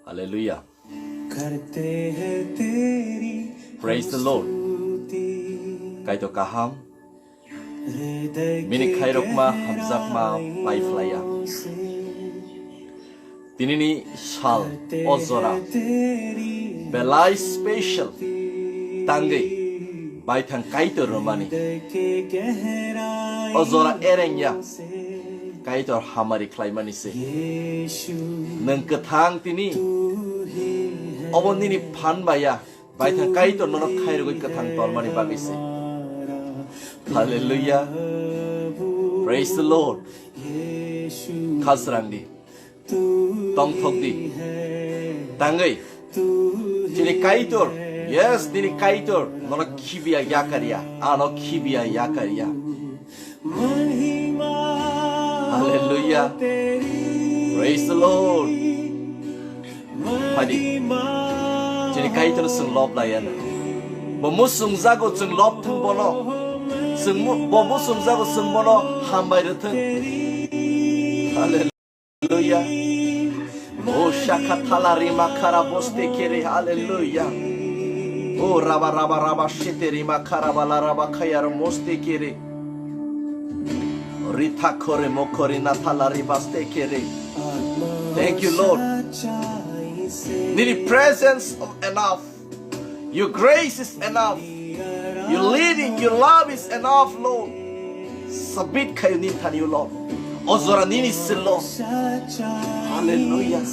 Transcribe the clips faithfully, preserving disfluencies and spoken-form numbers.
Hallelujah. Praise the Lord. Kaitor kaham. Bini khairokma hamjakma paiphlaiya. Tinini sal o jora belai special tangwi baithang Kaitor rwmani. O jora erengya Kaitor hamari khlaimani se. Nwng kwthang tini obo nini phan baya. Baithang Kaitor nono khairogwi kwthang tongmani bagwi se. Hallelujah. Praise the Lord. Khasrang di. Tongthok di. Tangwi. Chini Kaitor. Yes, nini Kaitor. Nono khibiya yakarya. Ano khibiya yakarya. Hallelujah. Praise the Lord. Phadi. Chini Kaitor chwng lob laiya na. Bo musung jago chwng lob thung bono. Chwng mu-, bo musung jago chwng bono hambai rwthung. Hallelujah. O shakathala rima kara boste kere. Hallelujah. O raba raba raba shete rima kara bala raba khayar moste kere. Rita kore mokori natala ribaste kere. Thank you, Lord. Nini presence of enough. Your grace is enough. Your leading, your love is enough, Lord. Sabit khayo ni thani, Lord. O jora nini silo. Hallelujah.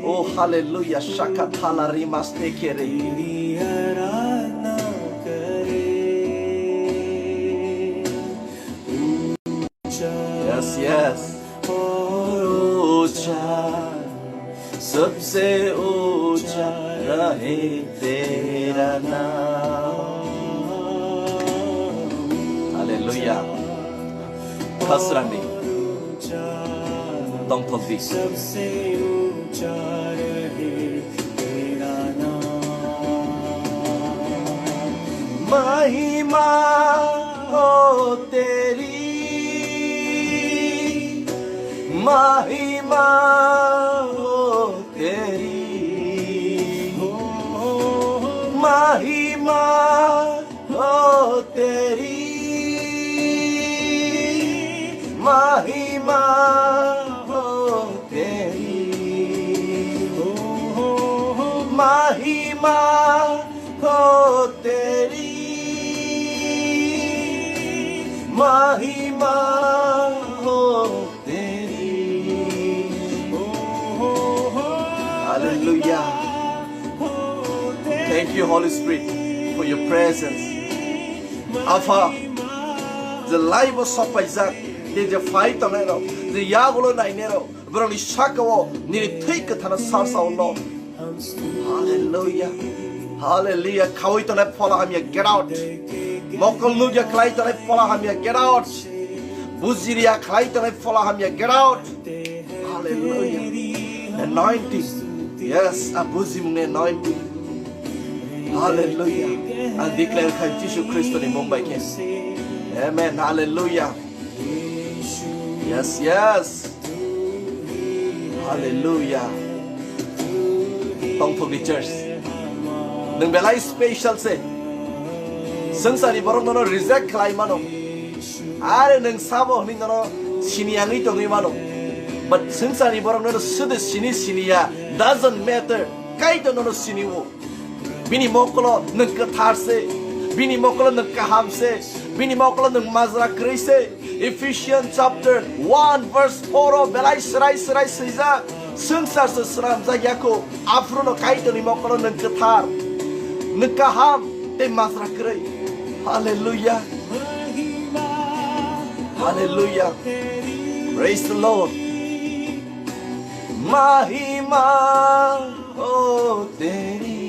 Oh, hallelujah. Shaka thala rimaste kere. Yes, yes. ऊंचा सबसे ऊंचा रहे तेरा नाम. Hallelujah. Khasrangni tongthok di. महिमा हो तेरी, महिमा हो तेरी, महिमा हो तेरी, महिमा हो तेरी, महिमा हो तेरी, महिमा हो तेरी. Hallelujah. Thank you, Holy Spirit, for your presence. Apha, je laibo sopaijak, tei je phai tongnairok, je yagulo nainairok, borokni sakao nini thwi kwthana sarsao no. Hallelujah. Hallelujah. Khawi tongnai phola hamya, get out. Mokol nukya khlai tongnai phola hamya, get out. Bujiriya khlai tongnai phola hamya, get out. Hallelujah. Anointing. Yes, a bujimungni anointing. Hallelujah. Ang declare khai Jisu Khristoni mung bai khe. Amen. Hallelujah. Yes, yes. Hallelujah. Tongthokni church. Nwng belai special se. Swngcharni borok nono reject khlai mano. Are nwng sabo hwnwi nono sini yangwi tongwi mano. But swngcharni borok nono sudu sini sini ya. Doesn't matter. Kaitor nono sini o. Bini mokolo nwng kwthar se, bini mokolo nwng kaham se, bini mokolo nwng majra kwrwi se. Ephesians chapter one verse four o belai swrai swrai swijak, swngchar se swnamjak ya kho, aphuru no Kaitorni mokolo nwng kwthar, nwng kaham tei majra kwrwi. Hallelujah. Hallelujah. Praise the Lord. Mahima ho teri.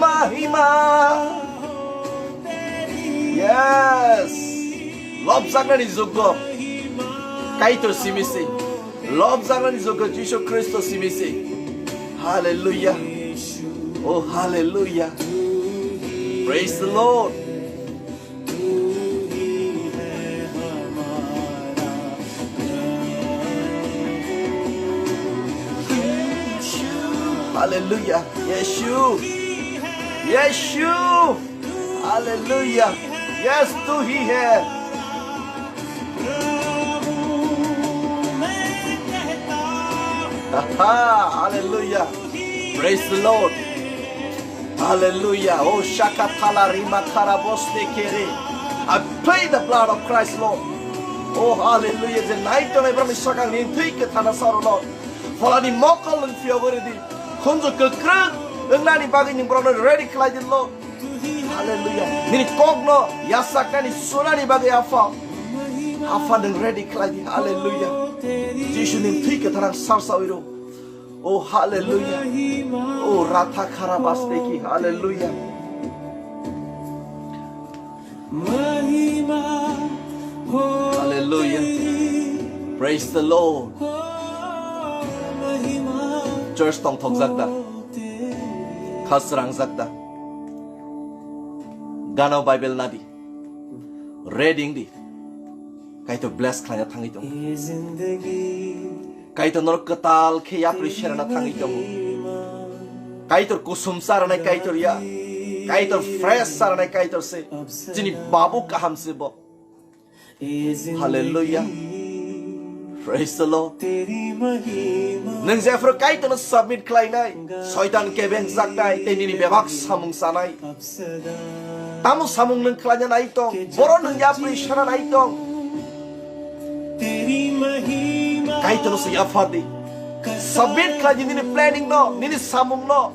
Mahima. Yes. Lobjaknani joggo Kaitor simi se. Lobjaknani joggo Jisu Khristo simi se. Hallelujah. Oh, hallelujah. Praise the Lord. Hallelujah. Yeshu. Yeshu. Hallelujah. Yes, tu hi hai. Aha, hallelujah. Praise the Lord. Hallelujah. Oh, shakatala rima karaboste kere. I plead the blood of Christ, Lord. Oh, hallelujah. Je nai tongnai borokni sakang ni thwi kwthana saro, Lord. Pholani mokol nwng phiyogwi rwdi. Khunju kwkrwng wngnani bagwi nwng borokno ready khlai di, Lord. Hallelujah. Nini kokno yachaknani sunani bagwi Apha. Apha nwng ready khlai di. Hallelujah. Jisu ni thwi kwthar ang sarsawi rw. Oh, hallelujah. Oh, ratha kharabasteki. Hallelujah. Hallelujah. Praise the Lord. Church tongthokjak da? Kha srangjak da? Gana Bible nadi. Reading di. Kaitor bless khlaina thangwi tong. Kaitor norok kwtal khe yapri serana thangwi tongo. Kaitor kusum charanai Kaitor ya. Kaitor fresh charanai Kaitor se. Chini babu kaham se bo. Hallelujah. Praise the Lord. Nwng jephru Kaitorno submit khlainai, Soitan kebeng jaknai, tei nini bebak samung sanai. Tamo samung nwng khlaina nai tong, boro nwng yapri sana nai tong. Kaitorno se yaphar di. Submit khlai di nini planning no, nini samung no.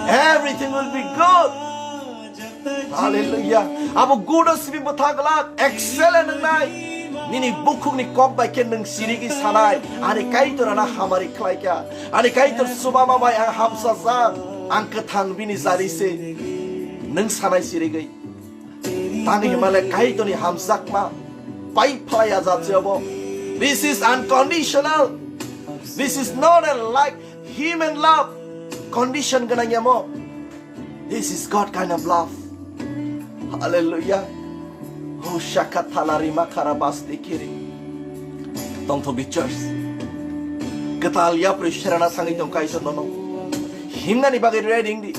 Everything will be good. Hallelujah. Abo good o simi bwtha glak, excellent wngnai. Nini bukhukni kok bai khe nwng sirigwi sanai, ani Kaitor ana hamari khlaikha. Ani Kaitor chubama bai ang hamsajak, ang kwthang bini jari se. Nwng sanai sirigwi. Tani himale Kaitorni hamjakma pai phalai a jat se obo. This is unconditional. This is not a like human love. Condition gwnang yamo. This is God kind of love. Hallelujah. Hoshaka thalari makara basti kiri. Tongthok di church. Kwtal yapri serana thangwi tong Kaitor nono. Himnani bagwi ready di.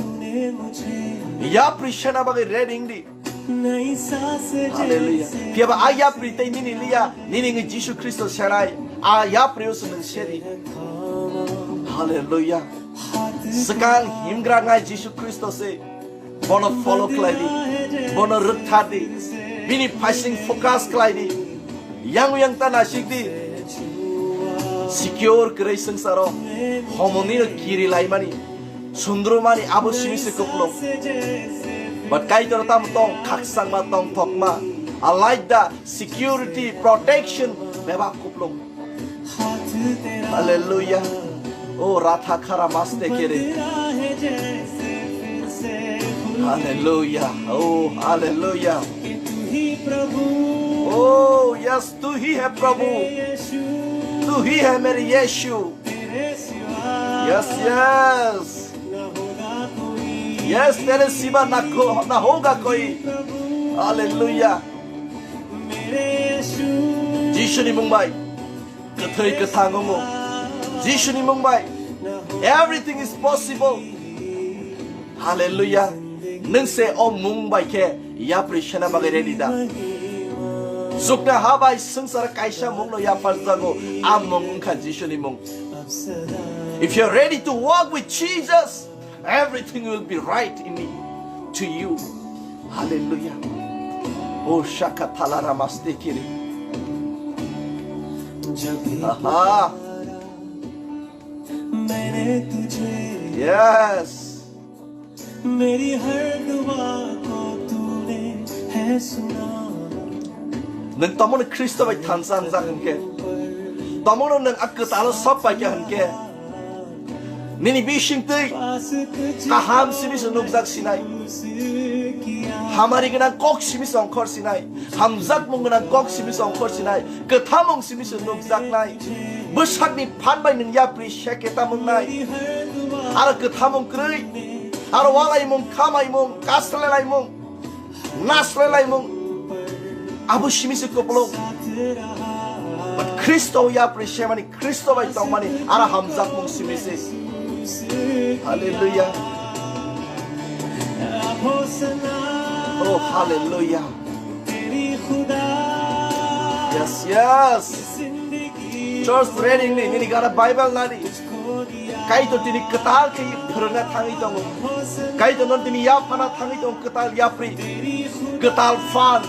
Yapri sena bagwi ready di. Hallelujah. Phiya ba a yapri tei nini liya, nini wngwi Jisu Khristo senai, a yapri o se nwng seri. Hallelujah. Swkang himgra ngai Jisu Khristo se. Bono follow khlai di. Bono rwkthar di. Bini phaising focus khlai di. Yang yang ta nasik di. Secure kwrwi swngcharo. Homoni no kiri laimani. Sundrumani abo simi se kuplung. But Kaitor tam tong, khakchangma tong thokma. I like the security, protection, bebak kuplung. Hallelujah. Oh, ratha khara maste kere. Hallelujah. Oh, hallelujah. Oh, yes, tu hi hai Prabhu. Tu hi hai mere Yeshu. Yes, yes. Yes, tere siwa na ko, na hoga koi. Hallelujah. Jisu ni mung bai. Kwthwi kwthang omo. Jisu ni mung bai. Everything is possible. Hallelujah. Nwng se o mung bai khe yapri sena bagwi ready da. Jukna ha bai swngchar kaisa mung no yapar jago. A mung wngkha Jisu ni mung. If you're ready to walk with Jesus, everything will be right in it to you. Hallelujah. Oh, shaka thalara maste kiri. Aha. Yes. मेरी हर दुआ को तूने है सुना। Nwng tamono Khristo bai thansa wngjak hwnkhe, tamono nwng a kwtalo sop paikha hwnkhe, nini bisingtwi kaham simi se nukjak sinai, hamari gwnang kok simi se ongkhor sinai, hamjakmung gwnang kok simi se ongkhor sinai, kwthamung simi se nukjaknai, bwsakni phan bai nwng yapri seke tamwngnai, aro kwthamung kwrwi. Aro walaimung, khamaimung, kaslelaimung, naslelaimung. Abo simi se kopolong. But Khristo yapri semani, Khristo bai tongmani, aro hamjakmung simi se. Hallelujah. Oh, hallelujah. Yes, yes. Church training ni, nini gana Bible nani. Kaitor tini kwtal khe phwrwngna thangwi tongo. Kaitor no tini yaphana thangwi tongo, kwtal yapri. Kwtal phan.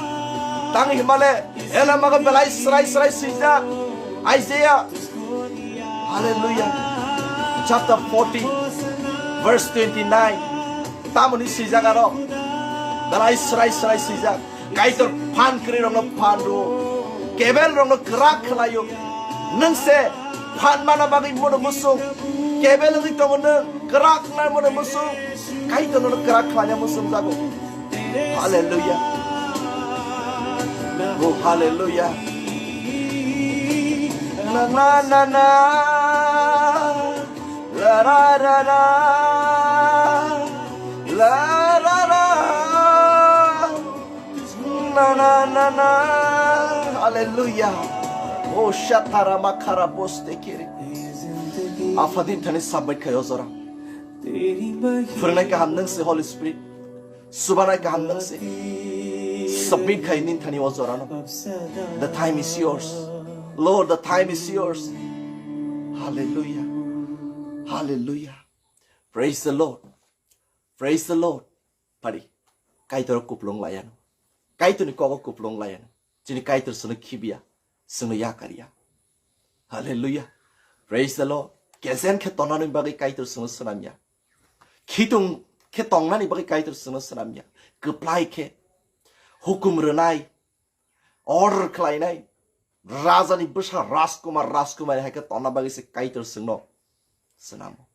Tangwi himale, ela maga belai srai srai swijak. Isaiah. Hallelujah. Chapter forty, verse twenty-nine. Tamoni swijak aro. Belai srai srai swijak. Kaitor phan kwrwi rokno phan rwo. Kebel rokno kwrak khlaio. Nwng se phan mana bagwi mono musung. Kebel wngwi tongo nwng kwrak khlai mono musung. Kaitor nono kwrak khlaina musung jago. Hallelujah. Oh, hallelujah. Na, na, na, na. La, ra, ra, ra. La, ra, ra. Na, na, na, na. Hallelujah. Oh, shatara makara boste kiri. Aphani thani submit khayo jora. Phwrwngnai kaham nwng se, Holy Spirit. Subanai kaham nwng se. Submit khai nini thani o jorano. The time is yours. Lord, the time is yours. Hallelujah. Hallelujah. Praise the Lord. Praise the Lord. Pari. Kaitor kuplung layano. Kaitor ni kogo kuplung layano. Chini Kaitor sunu khibiya. Sunu yakariya. Hallelujah. Praise the Lord. Kejen khe tonani bagwi Kaitor sunu swnamya. Khitung khe tongnani bagwi Kaitor sunu swnamya. Kwplai khe hukum rwnai, order khlainai, rajani bwsa Rajkumar, Rajkumari hai khe tonna bagwi se Kaitor sungno swnamo.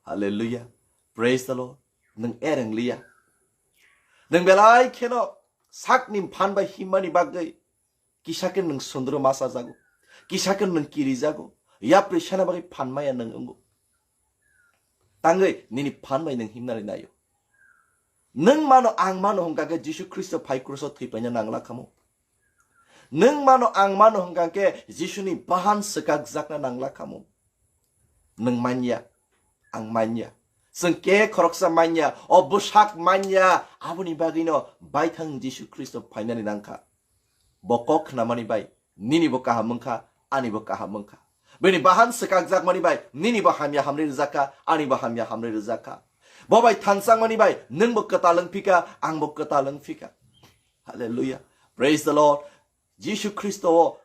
Hallelujah. Praise the Lord. Nwng ereng liya. Nwng belai kheno sakni phan bai himmani bagwi kisa khe nwng sundro masa jago. Kisa khe nwng kiri jago. Yapri sana bagwi phan maya nwng wngo. Tangwi nini phan bai nwng himnani naio. Nwng mano ang mano hwnkha khe Jisu Khristo phai kruso thwipaina nangla khamo. Nwng mano ang mano hwnkha khe Jisuni bahan swkakjakna nangla khamo. Nwng manya, ang manya. Chwng khe khoroksa manya, o bwsak manya, aboni bagwino baithang Jisu Khristo phainani nangkha. Bo kok khnamani bai nini bo kaham wngkha, ani bo kaham wngkha. Bini bahan swkakjakmani bai nini bo hamya hamri rwjakha, ani bo hamya hamri rwjakha. Bo bai thanchangmani bai nwng bo kwtal wngphika, ang bo kwtal wngphika. Hallelujah. Praise the Lord. Jisu Khristo o,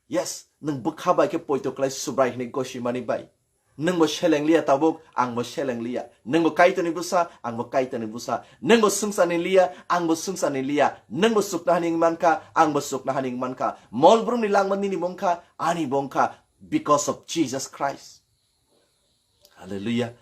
yes, nwng bwkha bai khe poito klai Subrai hwnwi gosimani bai. Nwng bo seleng liya tabuk, ang bo seleng liya. Nwng bo Kaitorni bwsa, ang bo Kaitorni bwsa. Nwng bo swngcharni liya, ang bo swngcharni liya. Nwng bo chuknohani wng mankha, ang bo chuknohani wng mankha. Mol brumni langma nini bo wngkha, ani bo wngkha, because of Jesus Christ. Hallelujah.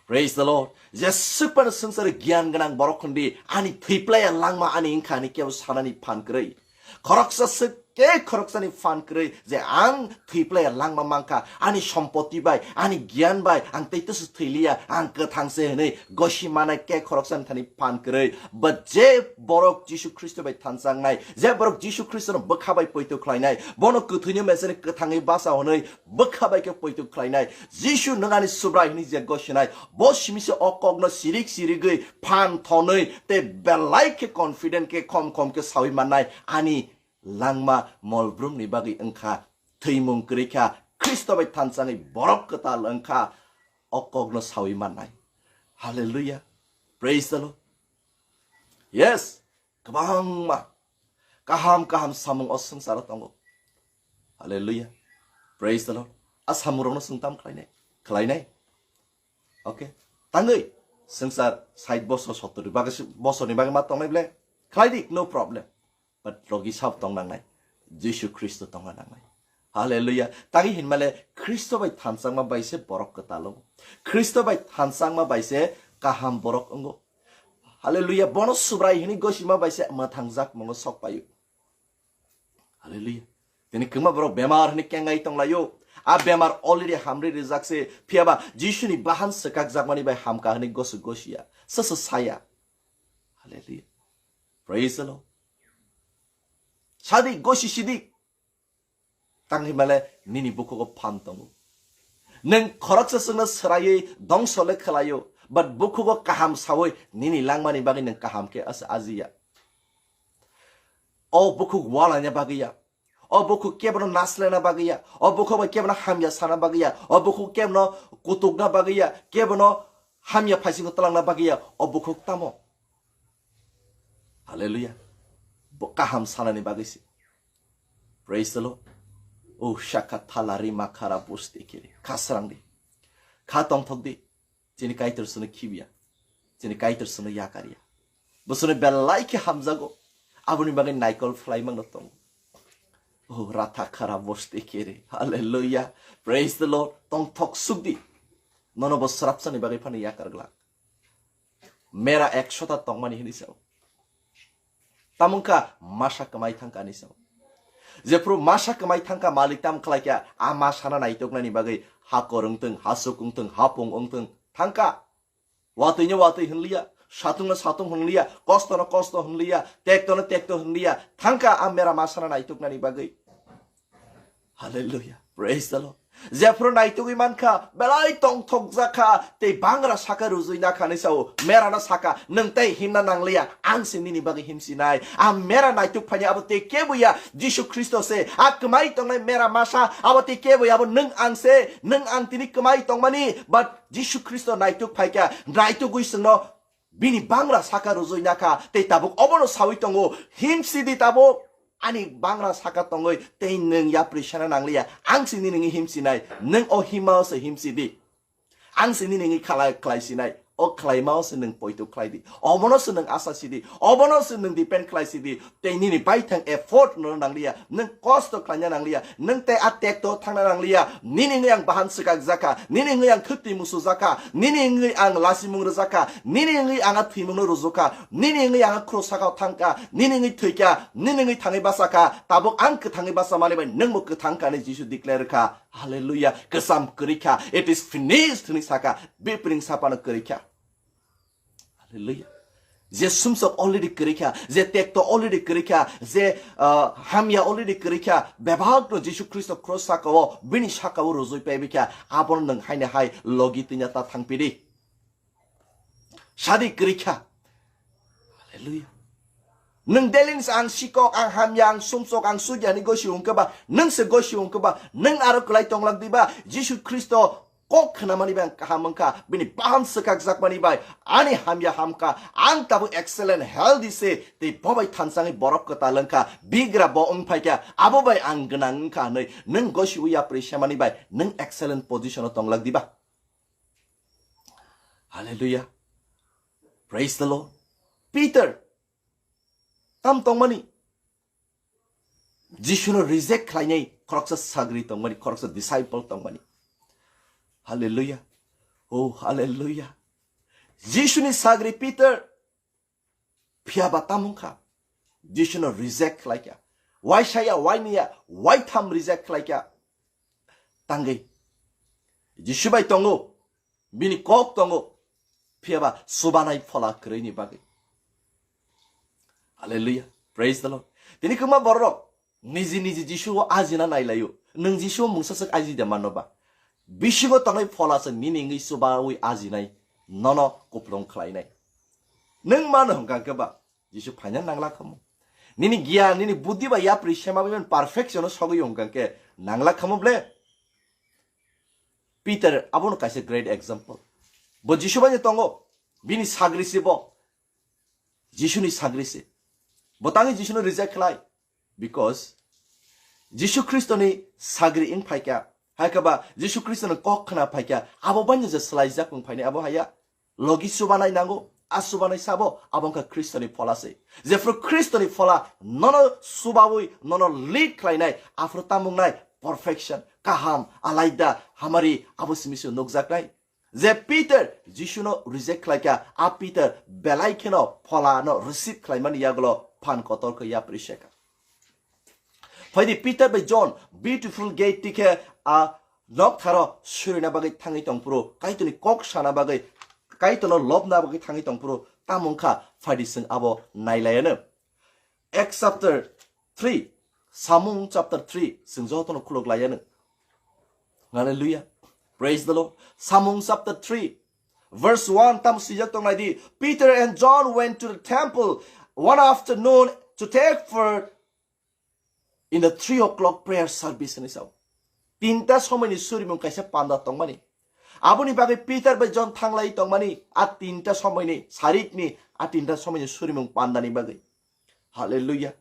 Praise the Lord. Jeswk phano swngcharo giyan gwnang borok hwndi, ani thwiplaya langma ani wngkha, ani kebo sanani phan kwrwi. Khoroksa swk khe khoroksani phan kwrwi je ang thwiplaya langma mankha, ani sompoti bai, ani giyan bai ang tei twiso thwiliya, ang kwthang se hwnwi gosi manai khe khoroksani thani phan kwrwi. But je borok Jisu Khristo bai thanchaknai, je borok Jisu Khristono bwkha bai poito khlainai, bono kwthwino mesani kwthangwi bacha hwnwi bwkha bai khe poito khlainai, Jisu nwng ani Subrai hwnwi je gosinai, bo simi se o kokno sirik sirigwi phan thonwi tei belai khe confident khe khom khom khe sawi mannai, ani langma mol brumni bagwi wngkha, thwimung kwrwi kha, Khristo bai thanchangwi borok kwtal wngkha, o kokno sawi mannai. Hallelujah. Praise the Lord. Yes, kwbangma kaham kaham samung o swngcharo tongo. Hallelujah. Praise the Lord. A samungrokno chwng tam khlainai? Khlainai. Okay. Tangwi swngchar sait bosor, sottor ni bagwi, bosorni bagwi ma tongnai ble? Khlai di, no problem. But logi sab tong nangnai. Jisu Khristo tongna nangnai. Hallelujah. Tangwi hinmale Khristo bai thanchangma bai se borok kwtal wngo. Khristo bai thanchangma bai se kaham borok wngo. Hallelujah. Bono Subrai hwnwi gosima bai se mwthangjak mongo sok paio. Hallelujah. Tini kwma borok bemar hwnwi kengai tonglaio. A bemar already hamri rijak se. Phiyaba Jisuni bahan swkakjakmani bai hamkha hwnwi gosu gosia. Soso saya. Hallelujah. Praise the Lord. Sadi gosi sidi. Tangwi male nini bukhugo phan tongo. Nwng khoroksa chwngno swraiwi dongso le khwlaio, but bukhugo kaham sawi nini langmani bagwi nwng kaham khe as-, ajiya. O bukhuk walaina bagwi ya. O bukhuk kebono naslena bagwi ya. O bukhuk bai kebono hamya sana bagwi ya. O bukhuk kebono kutukna bagwi ya. Kebono hamya phaisingo twlangna bagwi ya. O bukhuk tamo. Hallelujah. Bo kaham sanani bagwi se. Praise the Lord. O shaka thala rima khara busti kiri. Khasrang di. Kha tongthok di. Chini Kaitor sino khibiya. Chini Kaitor sino yakarya. Bo sino belai khe hamjago. Aboni bagwi naikol phlai mangno tongo. O ratha khara busti kiri. Hallelujah. Praise the Lord. Tongthok suk di. Nono bo srapsani bagwi phano yakar glak. Mera ekshota tongmani hinwi sao. Tamungkha masa kwmai thangkha hinwi sao. Jephru masa kwmai thangkha malik tam khlaikha, a masana naituknani bagwi hakor wngthung, hasuk wngthung, hapung wngthung thangkha. Watwino watwi hwnliya, satungno satung hwnliya, kostono kosto hwnliya, tektono tekto hwnliya, thangkha a mera masana naituknani bagwi. Hallelujah. Praise the Lord. Jephru naitugwi mankha, belai tongthokjak kha, tei bangra saka rujui nakha hinwi sao, merano saka, nwng tei himna nangliya, ang se nini bagwi himsinai. A mera naituk phaini abo tei kebo ya, Jisu Khristo se. A kwmai tongnai mera masa, abo tei kebo ya, abo nwng ang se, nwng ang tini kwmai tongmani, but Jisu Khristo naituk phaikha, naitugwi chwngno bini bangra saka rujui nakha, tei tabuk obono sawi tongo, himsidi tabuk. Ani bangra saka tongwi tei nwng yapri sana nangliya. Ang se nini wngwi himsinai. Nwng o himao se himsidi. Ang se nini wngwi khalai, khlaisinai. O khlaimao se nwng poito khlaidi. Obono se nwng asa sidi. Obono se nwng depend khlaisidi. Tei nini baithang effort no nangliya. Nwng kosto khlaina nangliya. Nwng tei a tekto thangna nangliya. Nini wngwi ang bahan swkakjakha. Nini wngwi ang khwtwi musujakha. Nini wngwi ang lasimung rwjakha. Nini wngwi ang a thwimungno rujukha. Nini wngwi ang a khro sakao thangkha. Nini wngwi thwikha. Nini wngwi thangwi bachakha. Tabuk ang kwthangwi bachamani bai nwngbo kwthang kha hinwi Jisu declare kha. Hallelujah. Kwcham kwrwi kha. It is finished hinwi sakha. Bipring sapano kwrwi kha. Hallelujah. Je sumsok already kwrwi kha, je tekto already kwrwi kha, je, uh, hamya already kwrwi kha, bebakno Jisu Khristo cross sakao, bini sakao rujui paibi kha, abono nwng haino hai logi twina ta thangpidi. Sadi kwrwi kha. Hallelujah. Nwng delins ang sikok, ang hamya, ang sumsok, ang sujani gosi wngkhe ba, nwng se gosi wngkhe ba, nwng aro kwlai tonglak diba, Jisu Khristo kok khnamani bai ang kaham wngkha, bini bahan swkakjakmani bai ani hamya hamkha, ang tabuk excellent healthy se, tei bo bai thansangwi borok kwtal wngkha, bigra bo wngphaikha, abo bai ang gwnang wngkha hinwi nwng gosi uya pri semani bai nwng excellent position o tonglak diba? Hallelujah. Praise the Lord. Peter, tam tongmani? Jisuno reject khlainai khoroksa sagri tongmani, khoroksa disciple tongmani. Hallelujah. Oh, hallelujah. Jisuni sagri Peter phiyaba tamung kha. Jisuno reject khlaikha. Waisaya, wainiya, waitham reject khlaikha. Tangwi. Jisu bai tongo. Bini kok tongo. Phiyaba subanai phola kwrwini bagwi. Hallelujah. Praise the Lord. Tini kwma bororok niji niji Jisu o ajina nailaio. Nwng Jisu o mungsa swk aji de mano ba? Bisingo tongnai phola se nini wngwi chubawi ajinai, nono kuplung khlainai. Nwng mano hwnkha khe ba Jisu phaina nangla khamu. Nini giyan, nini buddhi ba yapri sema bai perfection o sogwi hwnkha khe nangla khamu ble. Peter abono kaisa great example. Bo Jisu bai tongo, bini sagri se bo. Jisuni sagri se. Bo tangwi Jisuno reject khlai. Because Jisu Khristoni sagri wng phaikha, hai khe ba Jisu Khristoni kok khna phaikha, abo baino je swlaijak wng phaini abo haya. Logi chubanai nango, a chubanai sabo, abo wngkha Khristoni phola se. Jephru Khristoni phola nono chubawi, nono lead khlainai, aphuru tamung nai perfection, kaham, alaida, hamari, abo simi se nukjaknai. Je Peter Jisuno reject khlaikha, a Peter belai kheno pholano receive khlaimani yagulo phan kotor khe yapri sekha. Phaidi Peter bai John beautiful gate tikhe a noktharo surina bagwi thangwi tongphuru, Kaitorni kok sana bagwi, Kaitorno lobna bagwi thangwi tongphuru, tamung kha phaidi chwng abo nailaiano. Acts chapter three, Samung chapter three, chwng jotono khuluk laiano. Hallelujah. Praise the Lord. Samung chapter three, verse one, tam swijak tong nai di. Peter and John went to the temple one afternoon to take part in the three o'clock prayer service ni sao. Tinta somoini surimung kaisa panda tongmani. Aboni bagwi Peter bai John thanglai tongmani, a tinta somoini, sarikni, a tinta somoini surimung pandani bagwi. Hallelujah.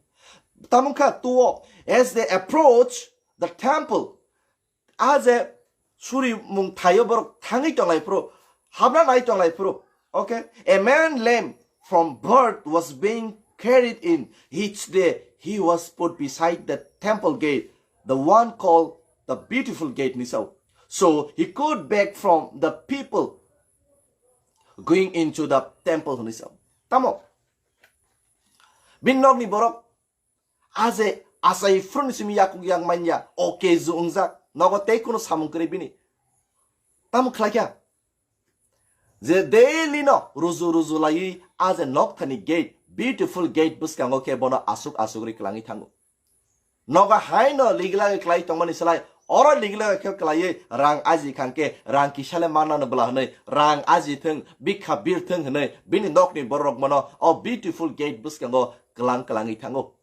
Tamungkha tuo, as they approach the temple, a je surimung thaio borok thangwi tonglai phuru, habna nai tonglai phuru. Okay, a man lame from birth was being carried in. Each day he was put beside the temple gate, the one called the beautiful gate ni sao. So he could beg from the people going into the temple ni sao. Tamo? Bin nokni borok a je asai phuruni simi yakuk yak manya, o keju wngjak, nogo tei kunu samung kwrwi bini. Tamo khlai kha? Je daily no ruju ruju laiwi a je nokthani gate, beautiful gate bwskango khe bono asuk asuk ri kwlangwi thango. Nogo haino ligilagi kwlai tongmani slai, oro ligilagi khe kwlaiwi rang aji khangkhe rang kisale mannano bwla hwnwi, rang aji thwng, bikha bir thwng hwnwi bini nokni borok bono o beautiful gate bwskango kwlang kwlangwi thango.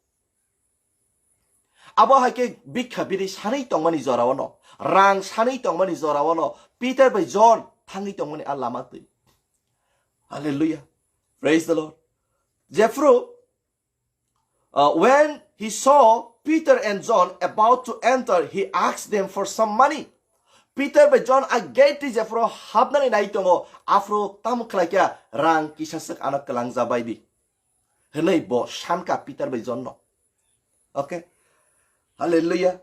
Abo hai khe bikha biri sanwi tongmani jorao no, rang sanwi tongmani jorao no Peter bai John thangwi tongmani a lama twi. Hallelujah. Praise the Lord. Jephru, uh, when he saw Peter and John about to enter, he asked them for some money. Peter bai John a gate twi jephru hapnani nai tongo, aphru tamo khlai kha, rang kisa swk ano kwlang ja bai di. Hwnwi bo sankha Peter bai John no. Okay? Hallelujah.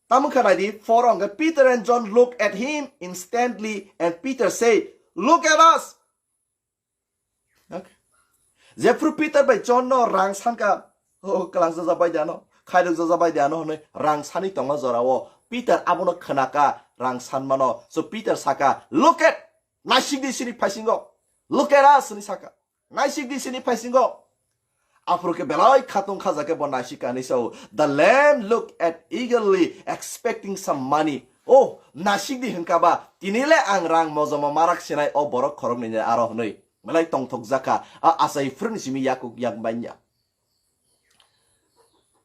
Tamo kha nai di, four hwnkhe, Peter and John looked at him instantly and Peter said, "Look at us." Okay. Jephru Peter bai John no rang sankha, "Oh, kwlang ja ja bai di ano, khairok ja ja bai di ano," hwnwi rang sani tongma jorao Peter abono khwnaka rang sanmano. So Peter saka, "Look at, naisik di sini phaisingo. Look at us," hwnwi saka. Naisik di sini phaisingo. Aphuru khe belai khatung khaja khe bo naisik ani sao. The lame look at eagerly expecting some money. Oh, naisik di hwnkha ba, tini le ang rang mojomo marak sinai o borok khoroknwi ni aro hwnwi. Belai tongthok jakha, a asai phuruni simi yakuk yak banya.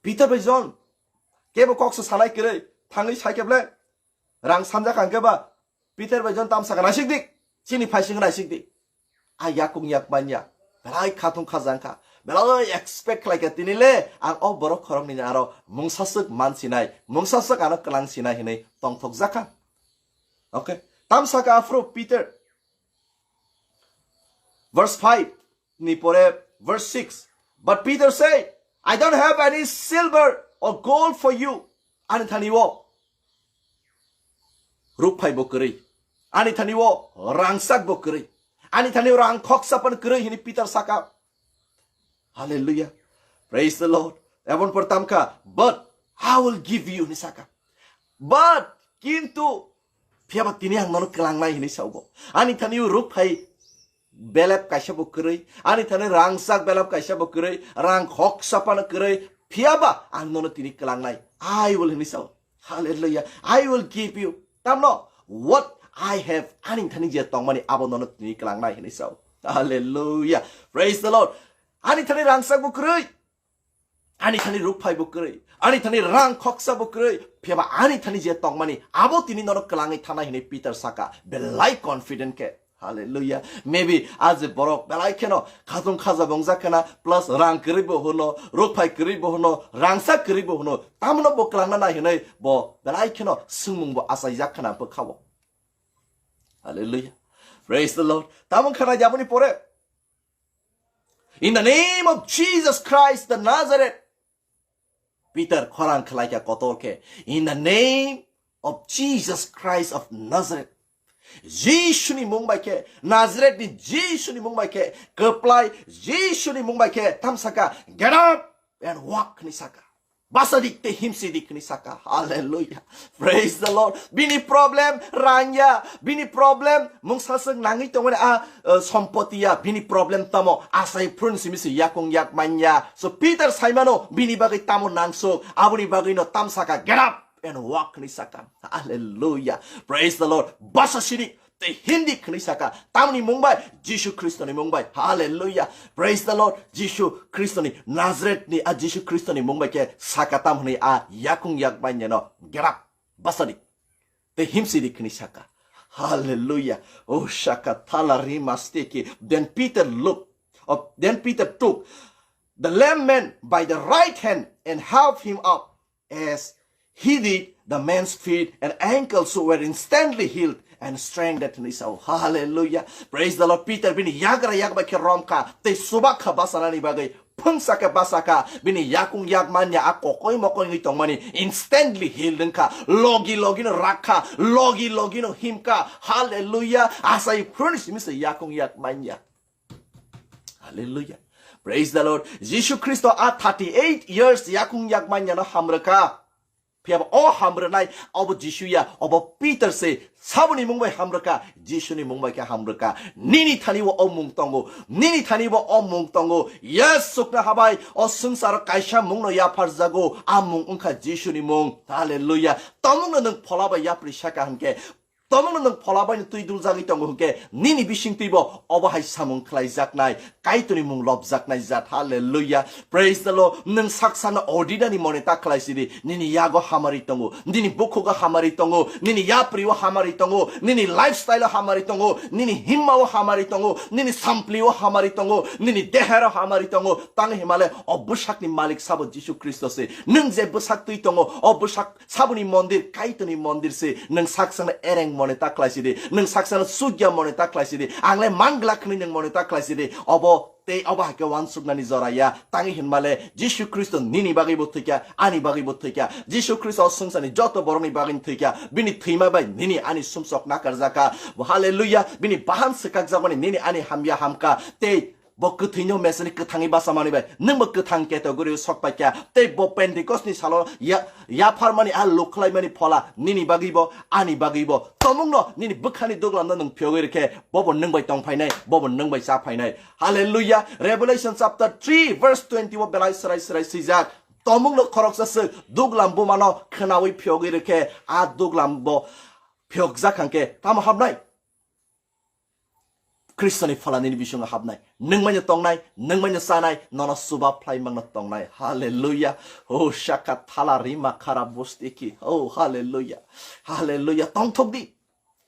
Peter bai John, kebo kok se sanai kwrwi, thangwi sai khe ble. Rang sanja kha hwnkhe ba, Peter bai John tamsa kha naisik di, chini phaising naisik di. A yakung yak manya, belai khatung khajang kha, belai expect khlai kha tini le ang o borok khorok nini aro mungsa swk man sinai, mungsa swk ano kwlang sinai hinwi tongthok jak kha. Okay, tamsa kha aphuru Peter. Verse five ni pore verse six. But Peter said, "I don't have any silver or gold for you." Ani thani o rukphai bo kwrwi. Ani thani o rangchak bo kwrwi. Ani thani o rang khoksa pan kwrwi hini Peter saka. Hallelujah. Praise the Lord. Ebon por tamkha, "But I will give you," ni saka. But, kintu, phiyaba tini ang nono klangnai hini saugo. Ani thani o rukphai belep kaisa bo kwrwi, ani thani rangchak belep kaisa bo kwrwi, rang khoksa pano kwrwi, phiyaba ang nono tini klangnai. I will hini sao. Hallelujah. I will give you. Tamno, what I have, ani thani je tongmani abo nono tini klangnai hini sao. Hallelujah. Praise the Lord. Ani thani rangchak bo kwrwi. Ani thani rukphai bo kwrwi, ani thani rang khoksa bo kwrwi, phiyaba ani thani je tongmani, abo tini nono kwlangwi thanai hinwi Peter saka, belai confident khe. Hallelujah. Maybe a je borok belai kheno khatung khaja bongjak khena, plus rang kwrwi bo hwno, rukphai kwrwi bo hwno, rangchak kwrwi bo hwno, tamno bo kwlangna nai hinwi bo belai kheno swngmung bo achaijak khena bwkhao. Hallelujah. Praise the Lord. Tamung khana jaboni pore. In the name of Jesus Christ the Nazareth. Peter khorang khlaikha kotor khe. In the name of Jesus Christ of Nazareth. Jisuni mung bai khe, Nazareth ni Jisuni mung bai khe, kwplai Jisuni mung bai khe, tam saka, "Get up and walk," ni saka. Basadik tei himsidik hwnwi saka. Hallelujah. Praise the Lord. Bini problem rang ya. Bini problem mungsa swk nangwi tongmani a, uh, sompoti ya. Bini problem tamo asai phurun simi se yakung yak man ya. So Peter saimano bini bagwi tamo nangsuk. Aboni bagwi no tam saka, "Get up and walk hwnwi saka. Hallelujah. Praise the Lord. Basa sidik tei hindi hwnwi saka. Tamni mung bai? Jisu Khristoni mung bai. Hallelujah. Praise the Lord. Jisu Khristoni Nazareth ni a Jisu Khristoni mung bai khe saka tam hwnwi a yakung yak bai neno. Get up. Basa di. Tei himsidi khini saka. Hallelujah. Oh, shaka thala rima steki. Then Peter looked up. Then Peter took the lame man by the right hand and helped him up. As he did, the man's feet and ankles were instantly healed and strengthened in his. Oh, hallelujah. Praise the Lord. Peter bini yagra yakba khe romkha. Tei subakha basanani bagwi. Phungsa khe basa kha, bini yakung yak manya a kokoi mokoi wngwi tongmani instantly healed wngkha, logi logi no rakha, logi logi no himkha. Hallelujah. Asai phuruni simi se yakung yak manya. Hallelujah. Praise the Lord. Jisu Khristo a thirty eight years yakung yak manya no hamrwkha. Phiya ba o hamrwnai obo Jisu ya, obo Peter se. Saboni mung bai hamrwkha, Jisuni mung bai khe hamrwkha. Nini thani bo o mung tongo, nini thani bo o mung tongo. Yes, sukna habai, o swngcharo kaisa mungno yapharjago, a mung wngkha Jisuni mung. Hallelujah. Tomungno nwng phola bai yapri saka hwnkhe, tomungno nwng phola bai twi duljagwi tongo hwnkhe, nini bising twi bo obo hai samung khlaijaknai. Kaitorni mung lobjaknai jat. Hallelujah. Praise the Lord. Nwng saksano ordinary mone ta khlai sidi. Nini yago hamari tongo. Nini bukhugo hamari tongo. Nini yaprio hamari tongo. Nini lifestyle o hamari tongo. Nini himmao hamari tongo. Nini samplio hamari tongo. Nini dehero hamari tongo. Tang himale o bwsakni malik sabo Jisu Khristo se. Nwng je bwsak twi tongo, o bwsak Saboni mondir, Kaitorni mondir se, nwng saksano ereng mone ta khlai sidi, nwng saksano sugya mone ta khlai sidi, ang le mangla khwnwi nwng mone ta khlai sidi, obo tei obo hai khe uansuknani jora ya, tangwi hinmale Jisu Khristo nini bagwi bo thwikha, ani bagwi bo thwikha, Jisu Khristo o swngcharni joto borokni bagwi thwikha, bini thwima bai nini ani sumsok nakarjakha, hallelujah, bini bahan swkakjakmani nini ani hamya hamkha, tei Bo kwthwino mesani kwthangwi basamani bai nwngbo kwthang category o sok paikha. Tei bo Pentecost ni salo ya-, yapharmani a lukhlaimani phola nini bagwibo, ani bagwibo. Tomungno nini bwkhani duglamno nwng phiyogwi rwkhe, bobo nwng bai tong phainai, bobo nwng bai cha phainai. Hallelujah. Revelation chapter three verse twenty o belai swrai swrai swijak. Tomungno khoroksa swk duglam bumano khwnawi phiyogwi rwkhe, a duglam bo phiyokjak hangkhe tamo habnai? Khristoni phola nini bisingo habnai. Nwng manya tongnai, nwng manya chanai, nono chuba phlai mangno tongnai. Hallelujah. Oh, shaka thala rima khara bustiki. Oh, hallelujah. Hallelujah. Tongthok di.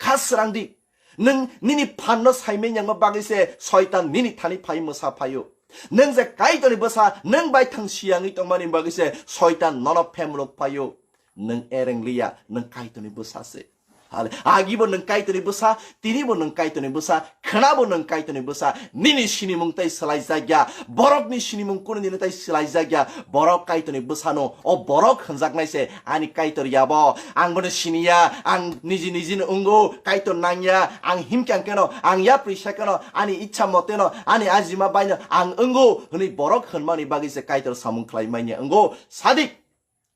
Kha srang di. Nwng nini phanno saimai nyangma bagwi se Soitan nini thani phai mwsa phaio. Nwng je Kaitorni bwsa, nwng bai thang siyangwi tongmani bagwi se Soitan nono phemrok phaio. Nwng ereng liya, nwng Kaitorni bwsa se. Hale, agibo nwng Kaitorni bwsa, tinibo nwng Kaitorni bwsa, khwnabo nwng Kaitorni bwsa, nini sinimung tei swlaijakya, borokni sinimung kunu nini tei swlaijakya, borok Kaitorni bwsano, o borok hwnjaknai se, ani Kaitor yabo, ang bono siniya, ang niji nijino wngo, Kaitor nangya, ang himkha hwnkeno, ang yapri sakeno, ani ichha moteno, ani ajima baino, ang wngo, hwnwi borok hwnmani bagwi se Kaitor samung khlai manya wngo, sadik.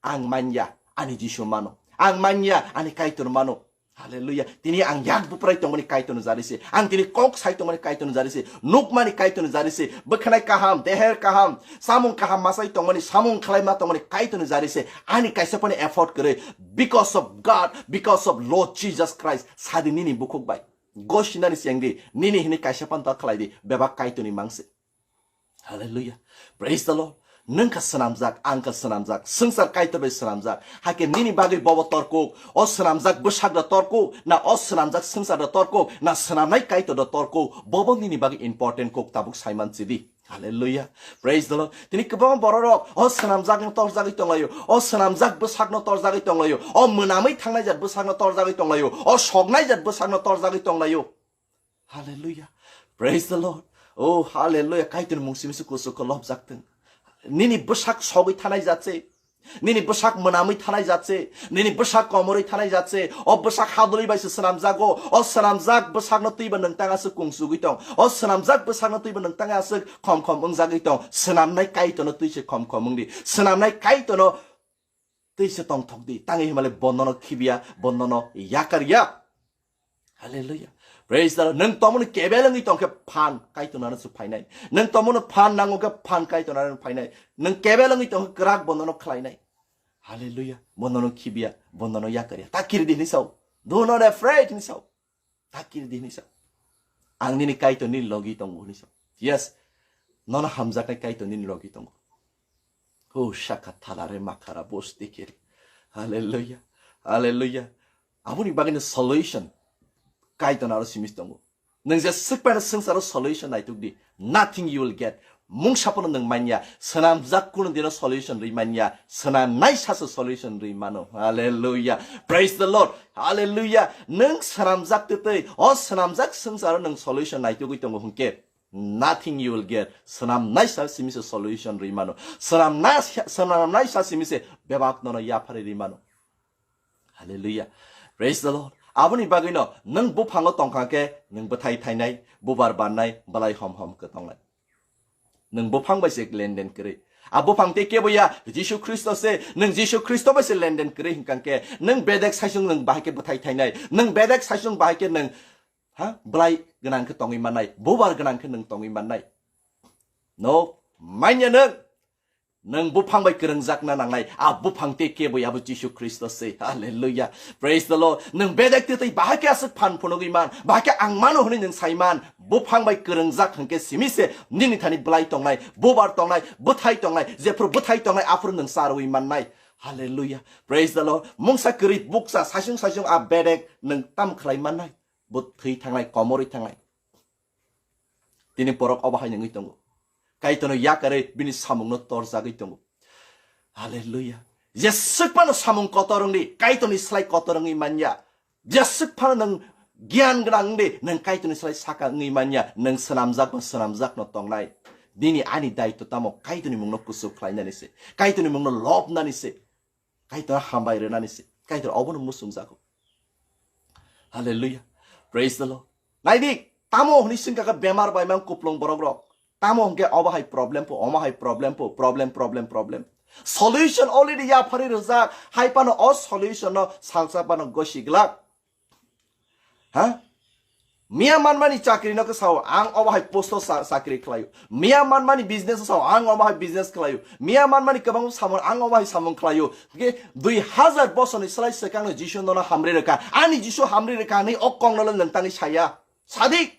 Ang manya, ani Jisu mano. Ang manya, ani Kaitor mano. Hallelujah. Tini ang yak buprai tongmani Kaitorno jari se. Ang tini kok sai tongmani Kaitorno jari se. Nukmani Kaitorno jari se. Bwkhanai kaham, deher kaham, samung kaham masai tongmani, samung khlai ma tongmani Kaitorno jari se. Ani kaisa pani effort kwrwi. Because of God, because of Lord Jesus Christ. Sadi nini bukhuk bai. Gosinani sengdi. Nini hini kaisa pan ta khlai di. Bebak Kaitorni mangse. Hallelujah. Praise the Lord. Nwng kha swnamjak, ang kha swnamjak, swngchar Kaitor bai swnamjak. Hakhe nini bagwi bobo torkuk, o swnamjak bwsakno torkuk, na o swnamjak swngcharno torkuk, na swnamnai Kaitorno torkuk, bobo nini bagwi important kuk tabuk saiman chidi. Hallelujah. Praise the Lord. Tini kwbangma bororok o swnamjakno torjagwi tonglaio, o swnamjak bwsakno torjagwi tonglaio, o mwnamwi thangnai jat bwsakno torjagwi tonglaio, o soknai jat bwsakno torjagwi tonglaio. Hallelujah. Praise the Lord. Oh, hallelujah. Kaitorni mung simi se kuchuk khe lobjak thung. Nini bwsak sogwi thanai jat se. Nini bwsak mwnamwi thanai jat se. Nini bwsak komorwi thanai jat se. O bwsak hadulwi bai se swnamjago. O swnamjak bwsakno twibo nwng tang aswk kungsugwi tong. O swnamjak bwsakno twibo nwng tang aswk khom khom wngjagwi tong. Swnamnai Kaitorno twi se khom khom wngdi. Swnamnai Kaitorno twi se tongthok di. Tangwi himale bonono khibiya, bonono yakar ya. Hallelujah. Praise the Lord. Nwng tomoni kebel wngwi tongkhe phan Kaitorno se phainai. Nwng tomoni phan nango khe phan Kaitorno phainai. Nwng kebel wngwi tongkhe kwrak bonono khlainai. Hallelujah. Bo nono khibiya, bo nono yakarya. Ta kiri di hinwi sao. Do not afraid hinwi sao. Ta kiri di hinwi sao. Ang nini Kaitor nini logi tongo hinwi sao. Yes. Nono hamjaknai Kaitor nini logi tongo. Ho shaka thalare makara bosti kiri. Hallelujah. Hallelujah. Aboni bagwino solution Kaitor aro simi tongo. Nwng je swkpaino swngcharo solution naituk di. Nothing you will get. Mungsa phano nwng manya. Swnamjak kuno dino solution rwi manya. Swnamnai saso solution rwi mano. Hallelujah. Praise the Lord. Hallelujah. Nwng swnamjak twtwi. O swnamjak swngcharo nwng solution naitugwi tongo hwnkhe. Nothing you will get. Swnamnai sa simi se solution rwi mano. Swnamna, swnamnai sa simi se bebak nono yapharwi rwi mano. Hallelujah. Praise the Lord. Aboni bagwino nwng buphango tongkha khe nwng bwthai thainai, bubar bannai, bwlai hom hom khe tongnai. Nwng buphang bai se lenden kwrwi. A buphang tei kebo ya, Jisu Khristo se, nwng Jisu Khristo bai se lenden kwrwi hwnkha khe, nwng bedek saisung nwng bahai khe bwthai thainai, nwng bedek saisung bahai khe nwng, ha, bwlai gwnang khe tongwi mannai, bubar gwnang khe nwng tongwi mannai. No, manya nwng. Nwng buphang bai kwrwngjakna nangnai, a buphang tei kebo ya bo Jisu Khristo se. Hallelujah. Praise the Lord. Nwng bedek twi twi bahai khe aswk phan phunugwi man, bahai khe ang mano hwnwi nwng sai man. Buphang bai kwrwngjak hwnkhe simi se nini thani bwlai tongnai, bubar tongnai, bwthai tongnai, jephru bwthai tongnai, aphuru nwng charwi mannai. Hallelujah. Praise the Lord. Mungsa kwrwi bukcha saisung saisung a bedek nwng tam khlai mannai. Bo thwi thangnai, komorwi thangnai. Tini borok obo hai nungwi tongo. Kaitorno yakarwi bini samungno torjagwi tongo. Hallelujah. Jeswk phano samung kotor wngdi, Kaitorni slai kotor wngwi manya. Jeswk phano nwng giyan gwnang wngdi, nwng Kaitorni slai saka wngwi manya, nwng swnamjak ba swnamjakno tongnai. Bini ani daitw tamo Kaitorni mungno kuchuk khlainani se, Kaitorni mungno lobnani se. Kaitor hambai rwnani se. Kaitor obono muchungjago. Hallelujah. Praise the Lord. Naidi, tamo hwnwi swngkha khe bemar bai mang kuplung borok rok. Tamo hwnkhe obo hai problem po, omo hai problem po, problem, problem, problem. Solution already yaphari rwjak. Hai phano o solution no salsa phano gosi glak. Ha? Miya manmani chakri no khe sao, ang obo hai post o sa-, chakri khlaio. Miya manmani business o sao, ang obo hai business khlaio. Miya manmani kwbang samung, ang obo hai samung khlaio. Ge dui hazar bosorni slai swkang no Jisu nono hamri rwkha. Ani Jisu hamri rwkha hinwi o kok no le nwng tangwi saya. Sadik.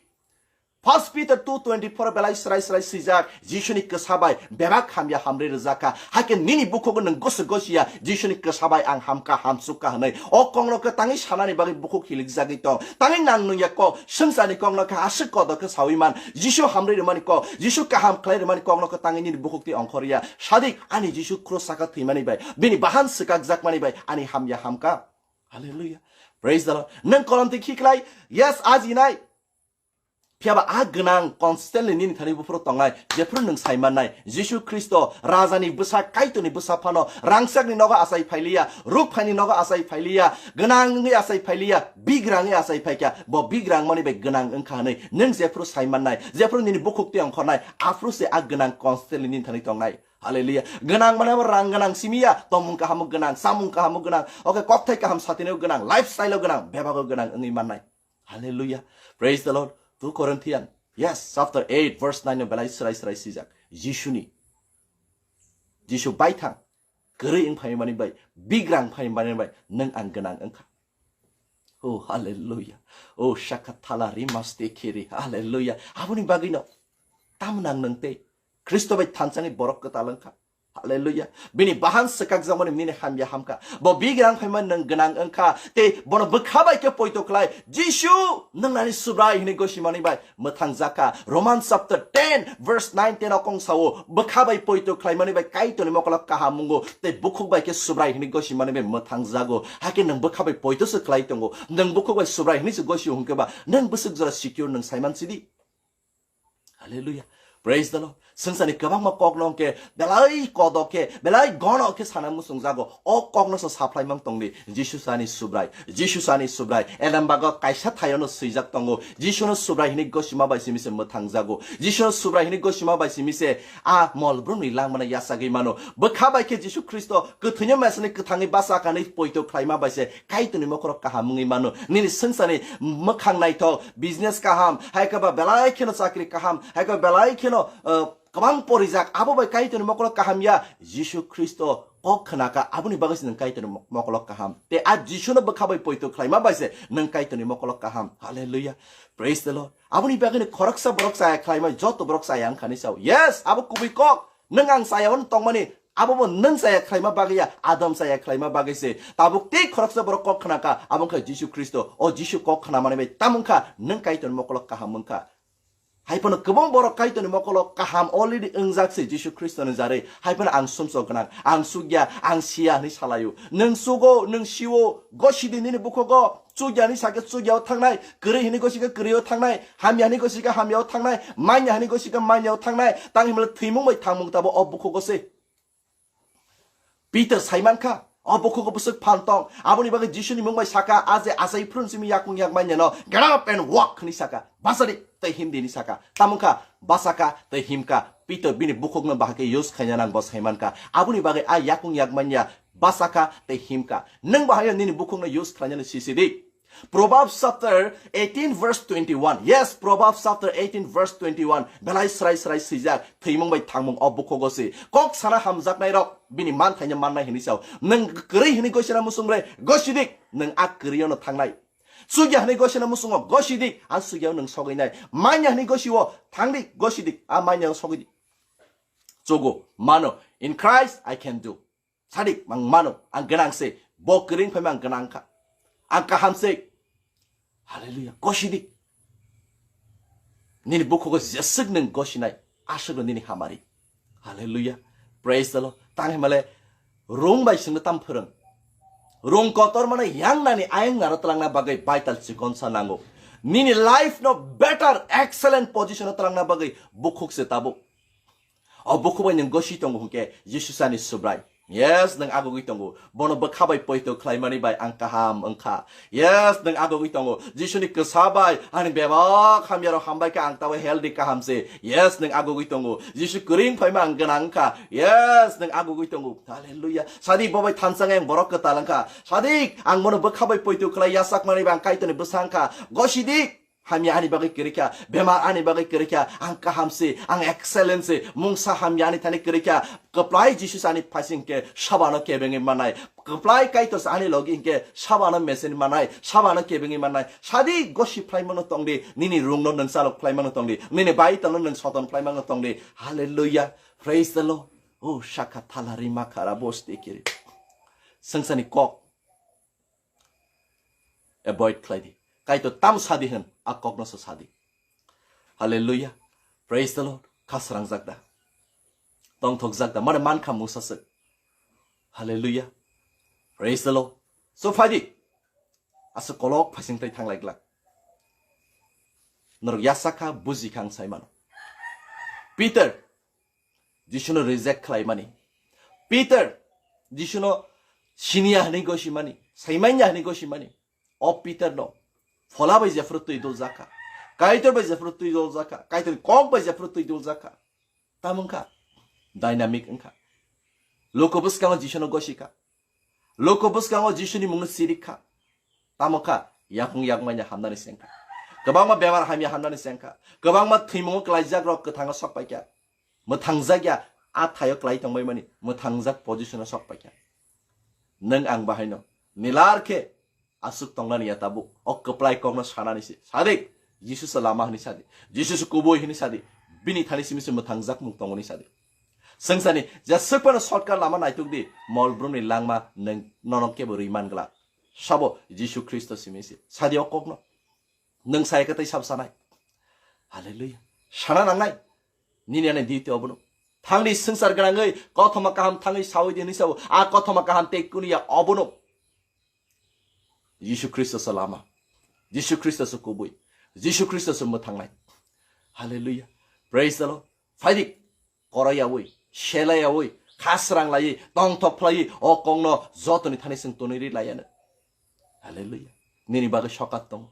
First Peter two twenty-four belai srai srai swijak, Jisuni kwsa bai bebak hamya hamri rwjak kha. Hakhe nini bukhugo nwng gosi gosi ya, Jisuni kwsa bai ang hamkha, hamsukha hwnwi. O kok no khe tangwi sanani bagwi bukhuk hilikjagwi tong. Tangwi nang nung ya kok, swngcharni kok no khe aswk kodo khe sawi man. Jisu hamri rwmani kok, Jisu kaham khlai rwmani kok no khe tangwi nini bukhuk twi ongkhor ya. Sadik ani Jisu krus saka thwimani bai, bini bahan swkakjakmani bai ani hamya hamkha. Hallelujah. Praise the Lord. Nwng kolom twi khiklai, yes, ajinai. Phiya ba a gwnang constantly nini thani buphuru tongnai, jephuru nwng sai mannai, Jisu Khristo, Rajani bwsa, Kaitorni bwsa phano, rangchakni nogo achai phailiya, rukphaini nogo achai phailiya, gwnang wngwi achai phailiya, bigrang wngwi achai phaikha, bo bigrang mani bai gwnang wngkha hwnwi, nwng jephuru sai mannai, jephuru nini bukhuk twi ongkhornai, aphuru se a gwnang constantly nini thani tongnai. Hallelujah. Gwnang mane bo rang gwnang simi ya, tomung kahamo gwnang, samung kahamo gwnang, oke kokthai kaham satineo gwnang, lifestyle o gwnang, bebago gwnang wngwi mannai. Hallelujah. Praise the Lord. Two Corinthians. Yes, chapter eight, verse nine no belai srai srai swijak. Jisuni. Jisu baithang. Kwrwi wng phaimani bai, bigrang phaimani bai, nwng ang gwnang wngkha. Oh, hallelujah. Oh, shakathala rimaste kiri. Hallelujah. Aboni bagwino. Tam nang nwng tei. Khristo bai thanchani borok kwtal wngkha. Hallelujah. Bini bahan swkakjakmani nini hamya hamkha. Bo bigrang phaima nwng gwnang wngkha. Tei bono bwkha bai khe poito khlai. Jisu, nwng nani Subrai hwnwi gosimani bai mwthangjakha. Romans chapter ten verse nine ten o kong sao, bwkha bai poito khlaimani bai Kaitorni mokolo kaham wngo. Tei bukhuk bai khe Subrai hwnwi gosimani bai mwthangjago. Hakhe nwng bwkha bai poito se khlai tongo. Nwng bukhuk bai Subrai hwnwi se gosio hwnkhe ba nwng bwswk jora secure nwng saiman sidi. Hallelujah. Praise the Lord. Swngcharni kwbangma kokno hwnkhe belai kodo khe, belai gono khe sana muchungjago. O kokno se saphai mang tongdi. Jisu sani Subrai. Jisu sani Subrai. Elembago kaisa thaiono swijak tongo. Jisuno Subrai hwnwi gosima bai simi se mwthangjago. Jisuno Subrai hwnwi gosima bai simi se a mol brumni langmano yachagwi mano. Bwkha bai khe Jisu Khristo kwthwino mesani kwthangwi bacha kanwi poito khlaima bai se Kaitorni mokhorok kaham wngwi mano. Nini swngcharni mwkhang naithok, business kaham, hai khe ba belai kheno chakri kaham, hai khe ba belai kheno, uh, kwbang porijak, abo bai Kaitorni mokolo kaham ya. Jisu Khristo kok khna kha, aboni bagwi se nwng Kaitorni mo-, mokolo kaham. Te a Jisuno bwkha bai poito khlaima bai se nwng Kaitorni mokolo kaham. Hallelujah. Praise the Lord. Aboni bagwi no khoroksa borok chaya khlaima, joto borok chaya wngkha ni sao. Yes, abo kubui kok. Nwng ang chaya wng tongmani, abo bo nwng chaya khlaima bagwi ya, Adam chaya khlaima bagwi se. Tabuk tei khoroksa borok kok khna kha, abo wngkha Jisu Khristo. O Jisu kok khna mani bai tamo wngkha, nwng Kaitorni mokolo kaham wngkha. Hai phano kwbang borok Kaitorni mokolo kaham already wngjak se Jisu Khristoni jarwi. Hai phano ang sumsok gwnang, ang chukya, ang siya hwnwi salaio. Nwng chugo, nwng sio, gosidi nini bukhugo, chukya hwnwi sakhe chukya o thangnai, kwrwi hwnwi gosikhe kwrwi o thangnai, hamya hwnwi gosikhe hamya o thangnai, manya hwnwi gosikhe manya o thangnai, tang himle thwimung bai thangmung tabo o bukhugo se. Peter sai man kha, o bukhugo bwswk phan tong. Aboni bagwi Jisuni mung bai saka, "A je achai phuru simi yakung yak manya no, get up and walk," hwnwi saka. Basa di tei him di hwnwi saka. Tamo wngkha, basa kha tei him kha. Peter bini bukhukno bahai khe use khaina nang bo sai man kha. Aboni bagwi a yakung yak manya, basa kha tei him kha. Nwng bo haino nini bukhukno use khlainani sisi di. Proverbs chapter eighteen verse twenty-one. Yes, Proverbs chapter eighteen verse twenty-one. Belai srai srai swijak, thwimung bai thangmung o bukhugo se. Kok sana hamjaknai rok bini manthaino mannai hwnwi sao. Nwng kwrwi hwnwi gosina musung bre, gosidik, nwng a kwrwiono thangnai. Chukya hwnwi gosina musungo gosidik, a chukyao nwng sogwinai. Manya hwnwi gosio thangdi, gosidik, a manyao sogwidi. Chugo, mano, in Christ I can do. Sadik, mang mano, ang gwnang se, bo kwrwi wng phaima ang gwnang kha. Ang kaham se. Hallelujah, gosidik. Nini bukhugo jeswk nwng gosinai, aswkno nini hamari. Hallelujah. Praise the Lord. Tang himale rung bai singno tam phwrwng. Rung kotor mano yang nani ayang naro twlangna bagwi vital chikonsa nango. Nini life no better, excellent position o twlangna bagwi bukhuk se tabuk. O bukhuk bai nwng gosi tongo hwnkhe Jisu sani Subrai. Yes, nwng agugwi tongo. Bono bwkha bai poito khlaimani bai ang kaham wngkha. Yes, nwng agugwi tongo. Jisuni kwsa bai ani bebak hamyarok hambai kha, ang tawi healthy kaham se. Yes, nwng agugwi tongo. Jisu kwrwi wng phaima ang gwnang wngkha. Yes, nwng agugwi tongo. Hallelujah. Sadi bo bai thansa ang borok kwtal wngkha. Sadi ang bono bwkha bai poito khlai yachakmani bai ang Kaitorni bwsa wngkha. Gosidi. Hamya ani bagwi kwrwi kha, bemar ani bagwi kwrwi kha, ang kaham se, ang excellent se, mungsa hamya ani thani kwrwi kha, kwplai Jisu se ani phaising khe sabano kebengwi mannai, kwplai Kaitor se ani logi hinkhe sabano meseni mannai, sabano kebengwi mannai, sadi gosi phlaimano tongdi, nini rungno nwng chalok phlaimano tongdi, nini baitalno nwng soton phlaimano tongdi. Hallelujah, praise the Lord. O shakha thala rima khara bosti kiri. Sengsa ni kok. Avoid khlai di. Kaitor tam sadi hwn, a kokno se sadi. Hallelujah. Praise the Lord. Khasrangjak da. Tongthokjak da. Mane mankha mungsa se. Hallelujah. Praise the Lord. So phai di. Asa kolok phasing tai thanglai glak. Norok yasakha bujikha ang sai mano. Peter Jisuno reject khlaimani. Peter, Jisuno siniya hwnwi gosimani, saimanya hwnwi gosimani. O Peter no phola bai jephru twi duljakha. Kaitor bai jephru twi duljakha. Kaitor kok bai jephru twi duljakha. Tamung kha dynamic wngkha. Luku bwskango Jisuno gosikha. Luku bwskango Jisuni mungno sirikha. Tamo kha yakung yakmanya hamnani sengkha. Kwbangma bemar hamya hamnani sengkha. Kwbangma thwimungo klaijak rok kwthango sokpaikha. Mwthangjak ya, a thaio klai tongbai mani, mwthangjak position o sok paikha. Nwng ang bahaino nilar khe aswk tongnani ya tabuk, o kwplai kokno sanani se. Sadik, Jisu se lama hwnwi sadi. Jisu se kubui hwnwi sadi. Bini thani simi se mwthangjak mung tongoni sadi. Sengsa ni, jeswk phano shortcut lama naituk di, mol brumni langma nwng nono kebo rwi man glak. Sabo Jisu Khristo simi se. Sadi o kokno. Nwng saya khe tei sabo sanai. Hallelujah. Sana nangnai. Nini ani duty obono. Thangni swngchar gwnangwi kothoma kaham thangwi sawi di hwnwi sabo. A kothoma kaham tei kunu ya obono. Jisu Khristo se lama. Jisu Khristo se kubui. Jisu Khristo se mwthangnai. Hallelujah. Praise the Lord. Phaidi. Koroyawi, selayawi, khasrang laiwi, tongthok phlaiwi, o kokno jotoni thani chwng tonwi ri laiya no. Hallelujah. Nini bagwi sokat tongo.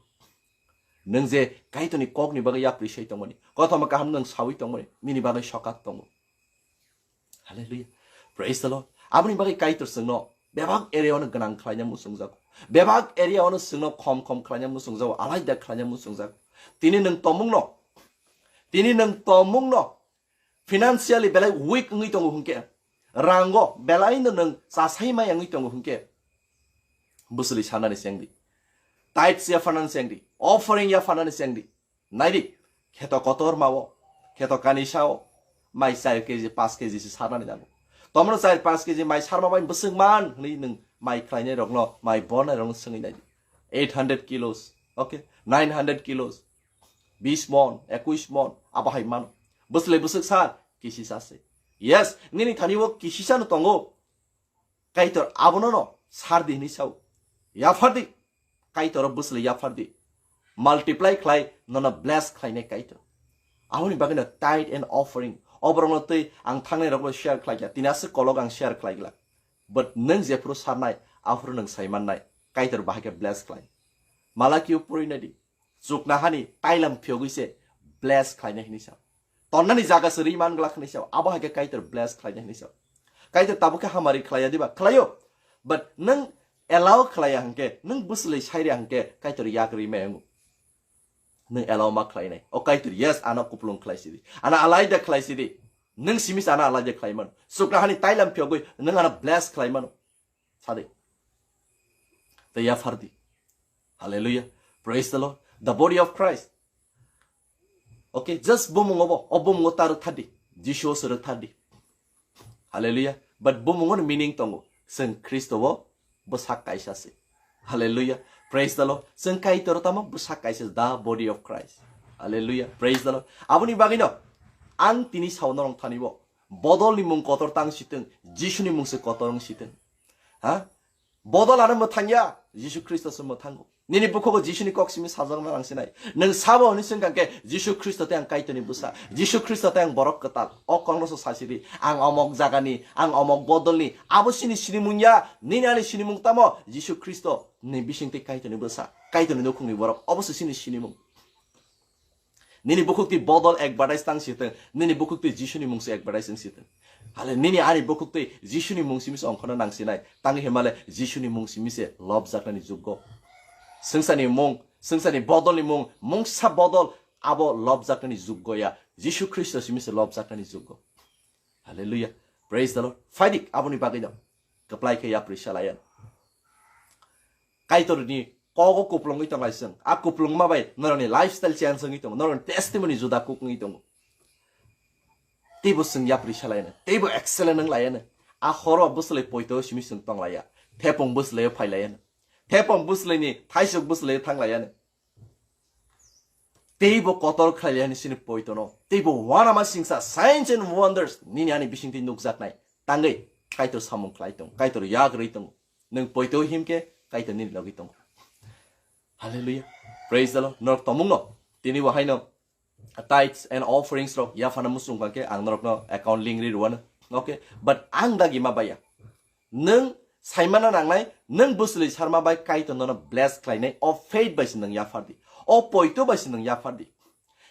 Nwng je Kaitorni kokni bagwi yapri sai tongmani, kothoma kaham nwng sawi tongmani, nini bagwi sokat tongo. Hallelujah. Praise the Lord. Aboni bagwi Kaitor chwngno bebak area-o no gwnang khlaina muchungjago. Bebak area-o no chwngno khom khom khlaina muchungjago, alaida khlaina muchungjago. Tini nwng tomungno, tini nwng tomungno financially belai weak wngwi tongo hwnkhe, rango belaino nwng chasai maya wngwi tongo hwnkhe, bwswlwi sanani chengdi. Tithes yapharnani chengdi, offering yapharnani chengdi. Naidi, kheto kotor mao, kheto kanisao, mai char kg, panch kg se sarnani nango. Tomno char panch kg mai sarma bai bwswk man hwnwi nwng mai khlainai rokno, mai bornai rokno swngwi naidi. Eight hundred kilos, okay, nine hundred kilos, bis mon, ekwis mon, abo hai mano. Bwswlwi bwswk sar, kisisa se. Yes, nini thani o kisisa no tongo. Kaitor abono no sardi hwnwi sao. Yaphardi. Kaitor o bwswlwi yaphardi. Multiply khlai, nono bless khlainai Kaitor. Aboni bagwino tithe and offering. Oborokno twi ang thangnai rokbo share khlaikha. Tini aswk kolok ang share khlaigwlak. But nwng jephuru sarnai, aphuru nwng saimannai. Kaitor bahai khe bless khlai. Malakio puri naidi. Chuknahani tailam phiyogwi se bless khlainai hwnwi sa. Tonnani jaga se ri man glak hwnwi sa. Abo hai khe Kaitor bless khlainai hwnwi sa. Kaitor tabuk khe hamari khlaiya diba? Khlaio. But nwng allow khlaiya hwnkhe, nwng bwswlwi sairya hwnkhe Kaitor yak ri mai wngo. Nwng allow ma khlainai. O Kaitor, yes, ano kupulung khlai sidi. Ano alaida khlai sidi. Nwng simi se ano alaida khlai mano. Chuknahani tailam phiyogwi nwng ano bless khlai mano. Sadi. Tei yaphardi. Hallelujah. Praise the Lord. The body of Christ. Okay, just bumung obo, o bumung o ta rwk thadi. Jisu o se rwk thadi. Hallelujah. But bumung o meaning tongo. Chwng Khristo o bwsak kaisa se. Hallelujah. Praise the Lord. Chwng Kaitor o tamo bwsak kaisa se, the body of Christ. Hallelujah. Praise the Lord. Aboni bagwi no ang tini sao norong thani bo. Bodol ni mung kotor tang sitwng, Jisu ni mung se kotor wng sitwng. Ha? Bodol ano mwthangya, Jisu Khristo se mwthango. Nini bukhugo Jisu ni kok simi sajak na nang sinai. Nwng sabo hwnwi swngkha khe, Jisu Khristo tei ang Kaitor ni bwsa, Jisu Khristo tei ang borok kwtal. O kok no se sasi di, ang omok jaga ni, ang omok bodol ni. Abo sini sinimung ya, nini ani sinimung tamo, Jisu Khristo ni bising tei Kaitor ni bwsa, Kaitor ni nukhung ni borok. Obo se sini sinimung. Nini bukhuk twi bodol advertise tang sitwng, nini bukhuk twi Jisuni mung se advertise wng sitwng. Hale nini ani bukhuk twi Jisuni mung simi se ongkhorna nang sinai, tangwi himale Jisuni mung simi se lobjaknani juggo. Swngcharni mung, swngcharni bodolni mung, mungsa bodol abo lobjaknani juggo ya, Jisu Khristo simi se lobjaknani juggo. Hallelujah. Praise the Lord. Phaidik aboni bagwi no. Kwplai khe yapri salaiya. Kaitorni kogo kuplungwi tonglai chwng. A kuplungma bai norokni lifestyle change wngwi tongo. Norokni testimony juda kuk wngwi tongo. Teibo chwng yapri salaiya. Teibo excellent wng laiya. A horo bwswlai poito simi chwng tonglaiya. Thepung bwswlaio phailaiya. Thepung bwswlaini thaisuk bwswlaio thanglaiya. Teibo kotor khlailaiya sini poitono. Teibo wanama singsa signs and wonders nini ani bisingtwi nukjaknai. Tangwi Kaitor samung khlai tong, Kaitor yagrwi tong. Nwng poito himkhe Kaitor nini logwi tong. Hallelujah. Praise the Lord. Norok tomungno tini bo haino tithes and offerings rok yaphana muchung kha khe ang norokno account link ri rwano. Okay, but ang dagi ma baya. Nwng saimana nangnai, nwng bwswlwi sarma bai Kaitor nono bless khlainai, o faith bai se nwng yaphardi, o poito bai se nwng yaphardi.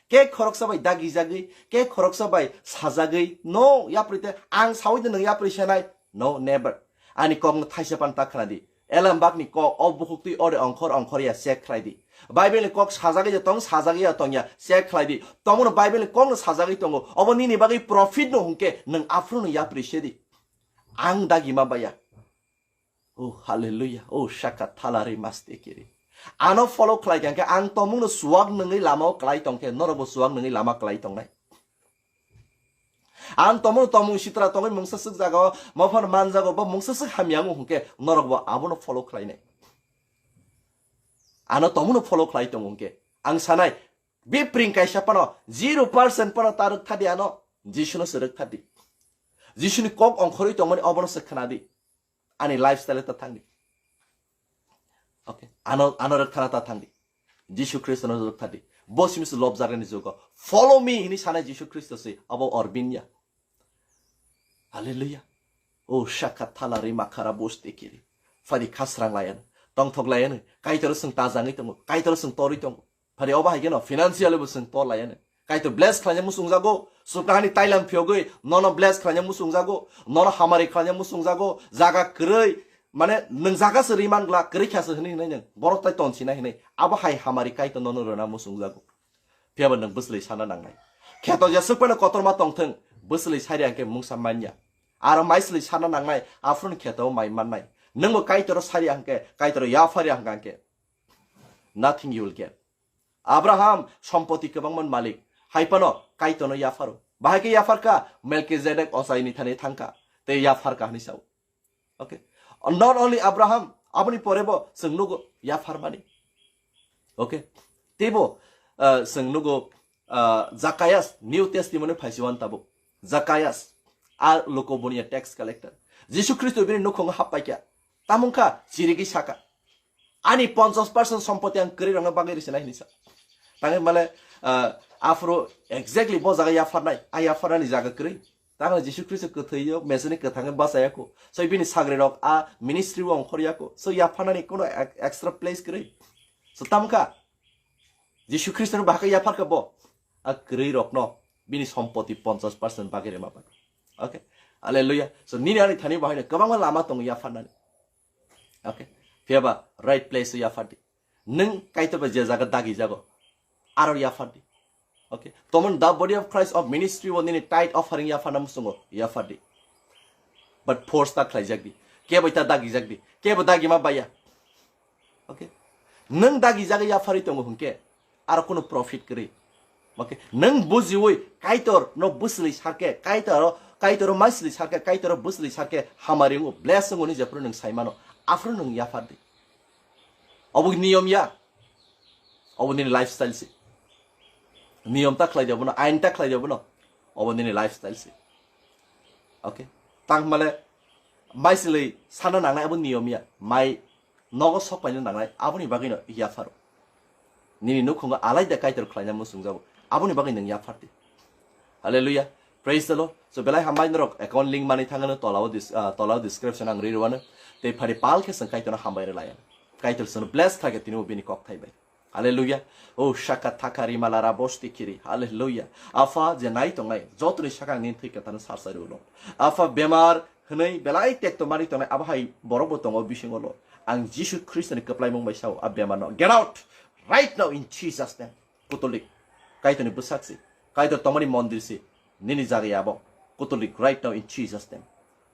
Ke khoroksa bai dagijagwi, ke khoroksa bai sajagwi, no, yapri te ang sawi de nwng yapri senai, no, never. Ani kokno thaisa pan ta khnadi. Elambakni kok o bukhuktwi ore ongkhor ongkhor ya check khlai di. Bible ni kok sajagwi ya tong, sajagwi ya tong ya check khlai di. Tomono Bible ni kokno sajagwi tongo. Obo nini bagwi profit no hwnkhe nwng aphuru no yapri se di. Ang dagi ma baya. Oh, hallelujah. Oh, shaka thalari maste kiri. Ano follow khlai kha khe ang tomungno suwak nungwi lama o klai tong khe norokbo suwak nungwi lama klai tongnai. Ang tomungno tomung sitra tongwi mungsa swk jaga o mophan man jaga o bo mungsa swk hamya wng hwnkhe norokbo abono follow khlainai. Ano tomungno follow khlai tong hwnkhe ang sanai bipring kaisa phano zero percent phano ta rwk thadi ano Jisuno se rwk thadi. Jisuni kok ongkhorwi tongmani obono se khna di. Ani lifestyle ta thangdi. Okay. Ano, ano rwk thana ta thangdi. Jisu Khristo no rwk thadi. Bo simi se lobjaknani jugo. Follow me hini sanai Jisu Khristo se. Abo Orbin ya. Hallelujah. O shaka thala ri makhara boste kiri. Phadi khasrang layan. Tongthok layan. Kaitor sung tajangwi tongo. Kaitor sung torwi tongo. Phari obo hai kheno financially bo chwng tor laiya no. Kaitor bless khlaina muchung jago, chuknahani tailam phiyogwi nono bless khlaina muchung jago, nono hamari khlaina muchung jago, jaga kwrwi, mane nwng jaga se ri man gla, kwrwi kha se hwnwi hwnwi nwng borok tai ton sinai hwnwi abo hai hamari Kaitor nono rwna muchung jago. Phiyaba nwng bwswlwi sana nangnai. Kheto jeswk phano kotorma tongthwng, Bwswlwi sari hwnkhe mungsa manya. Aro maiswlwi sana nangnai, aphuru ni kheto mai mannai. Nwngbo Kaitor sari hwnkhe, Kaitor yaphari hwnkhe, nothing you will get. Abraham sompoti kwbangma malik, hai phano Kaitorno yapharo. Bahai khe yapharkha, Melkizedek ochaini thani thangkha, tei yapharkha hwnwi sao. Okay. Not only Abraham, aboni porebo chwng nugo yapharmani. Okay. Teibo, ah, chwng nugo, ah, Zacchaeus, New Testament ni phaisi wan tabuk. Zacchaeus, a luko boniya tax collector. Jisu Khristo bini nukhungo happaikha. Tamungkha chirigwi saka, "Ani ponchash percent sompoti ang kwrwi rokno bagwi risinai," hinwi sa. Tangwi male, ah, aphuru exactly bo jaga yapharnai, a yapharnani jaga kwrwi. Tangwi Jisu Khristo kwthwio, meseni kwthangwi bachayakho. So bini sagrirok a ministry o ongkhoryakho. So yapharnani kono ek-, extra place kwrwi. So tamkha Jisu Khristo no bahai khe yapharkha bo. A kwrwi rokno bini sompoti ponchash percent bagwi rema bagwi. Okay. Hallelujah. So nini ani thani bahai no kwbangma lama tongo yapharnani. Okay. Phiyaba right place o yaphardi. Nwng Kaitor bai je jaga dagi jago, aro yaphardi. Okay. Tomon the body of Christ of ministry o nini tithe offering yapharna musungo yaphardi. But force ta khlaijakdi. Kebo ta dagijakdi. Kebo dagima baya. Okay. Nwng dagijaga yapharwi tongo hwnkhe, aro kono profit kwrwi. Okay. Nwng bujiwi Kaitor no bwswlwi sarkhe, Kaitor, Kaitor maiswlwi sarkhe, Kaitor bwswlwi sarkhe hamari wngo, bless wngo ni jephuru nwng saimano, aphuru nwng yaphardi. Obo niyom ya. Obo nini lifestyle se. Niyom ta khlai diya bono, ain ta khlai diya bono. Obo nini lifestyle se. Okay. Tang male maiswlwi sana nangnai abo niyom ya. Mai nogo sok paina nangnai aboni bagwi no yapharo. Nini nukhungo alaida Kaitor khlaina muchungjago. Aboni bagwi nwng yaphardi. Hallelujah. Praise the Lord. So belai hambai norok account link mani thangano tolao dis-, ah, tolao description ang ri rwano. Tei phari pal khe chwng Kaitorno hambai rwlaiya. Kaitor chwngno bless khlaikhe tini bo bini kok thai bai. Hallelujah. O shaka thakari malara bosti kiri. Hallelujah. Apha je nai tongnai jotoni sakang nini thwi kwthano sarsai rwno. Apha bemar hwnwi belai tekto mani tongnai abo hai borok bo tongo bisingo lo. Ang Jisu Khristoni kwplaimung bai sao a bemarno. Get out right now in Jesus name. Kutulik. Kaitorni bwsak si. Kaitor tongmani mondir si. Nini jagaya abo. Kutulik right now in Jesus name.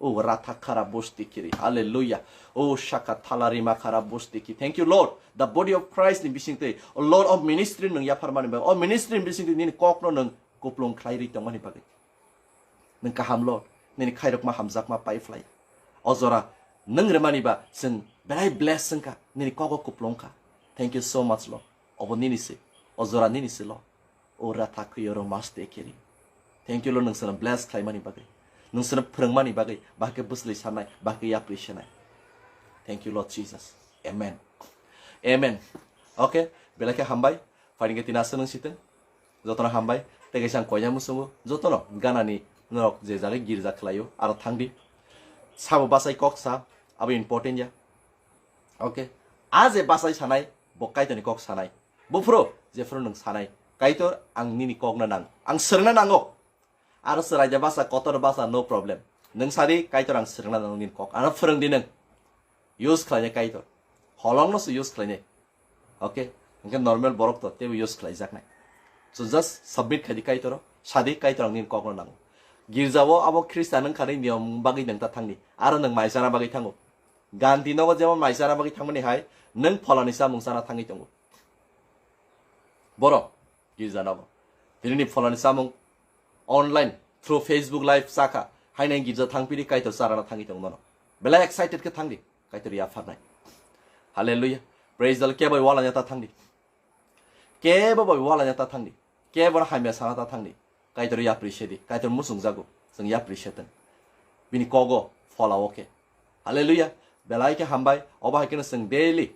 O ratha khara bosti kiri. Hallelujah. O shaka thala rima khara bosti ki. Thank you, Lord. The body of Christ ni bising tei. O Lord of ministry nung yapharmani bagwi. O ministry ni bising tei nini kokno nung kuplung khlai ri tongmani bagwi. Nung kaham, Lord. Nini khairokma hamjakma pai phlai. O jora nung remani ba chwng belai bless wngkha. Nini kogo kuplung kha. Thank you so much, Lord. Obo nini se. O jora nini se, Lord. O ratha khuyoro maste kiri. Thank you, Lord, nungsano bless khlaimani bagwi. Nungsano phwrwngmani bagwi. Bahai khe bwsli sanai, bahai khe yapri sanai. Thank you, Lord Jesus. Amen. Amen. Okay, belai khe hambai. Phaini khe tini aswk nung sitwng. Jotono hambai. Tei kaisa ang koina musungo. Jotono ganani norok je jagai girja khlaio, aro thangdi. Sabo bachai kok sa, abo important ya. Okay. A je bachai sanai, bo Kaitorni kok sanai. Buphuru, jephuru nwng sanai, "Kaitor, ang nini kokno nang, ang swrwngna nango." Aro chwraida basa, kotor basa, no problem. Nwng sadi, "Kaitor, ang swrwngna nango nini kok." Ano phwrwngdi nwng. Use khlainai Kaitor. Holongno se use khlainai. Okay? Hwnkhe normal borok to teibo use khlaijaknai. So just submit khaidi Kaitoro. Sadi, "Kaitor, ang nini kokno nango." Girjao abo Khristan wngkha nini niyom bagwi nwng ta thangdi. Aro nwng mai chana bagwi thango. Gandhi nogo jemon mai chana bagwi thangmani hai, nwng pholani chamung chana thangwi tongo. Borok girja nogo. Tinini pholani chamung online through Facebook live chakha. Haino girja thangphiri Kaitor charana thangwi tongo nono. Belai excited khe thangdi. Kaitor yapharnai. Hallelujah. Praise the Lord. Kebo walanya ta thangdi. Kebo bai walanya ta thangdi. Kebo hamya sana ta thangdi. Kaitor yapri sedi. Kaitor muchungjago. Chwng yapri setwng. Bini kogo phola o khe. Hallelujah. Belai khe hambai. Obo hai kheno chwng daily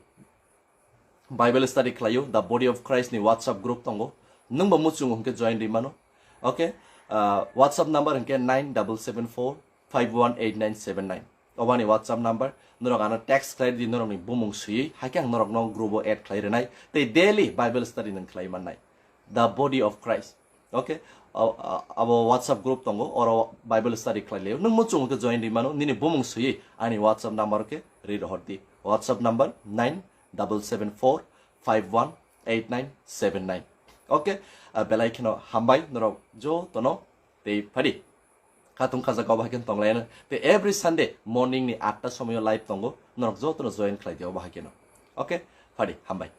Bible study khlaio, The Body of Christ ni WhatsApp group tongo. Nwng bo muchungo hwnkhe join ri mano. Okay? Ah, WhatsApp number hwnkhe nine double seven four five one eight nine seven nine. Obo ani WhatsApp number. Norok ano text khlai di, norokni bumung swiwi, haikhe ang norokno group o add khlai rwnai. Tei daily Bible study nwng khlai mannai. The Body of Christ. Okay? Abo, abo WhatsApp group tongo, oro Bible study khlai laio. Nwng muchungo hwnkhe join ri mano, nini bumung swiwi ani WhatsApp number khe ri rohor di. WhatsApp number nine double seven four five one eight nine seven nine. Okay, ah, belai kheno hambai norok jotono tei phadi. Katung kajak obo hai khe tonglaino. Te every Sunday morning ni atta somoyo live tongo. Norok jotono join khlai di obo hai kheno. Okay? Phadi, hambai.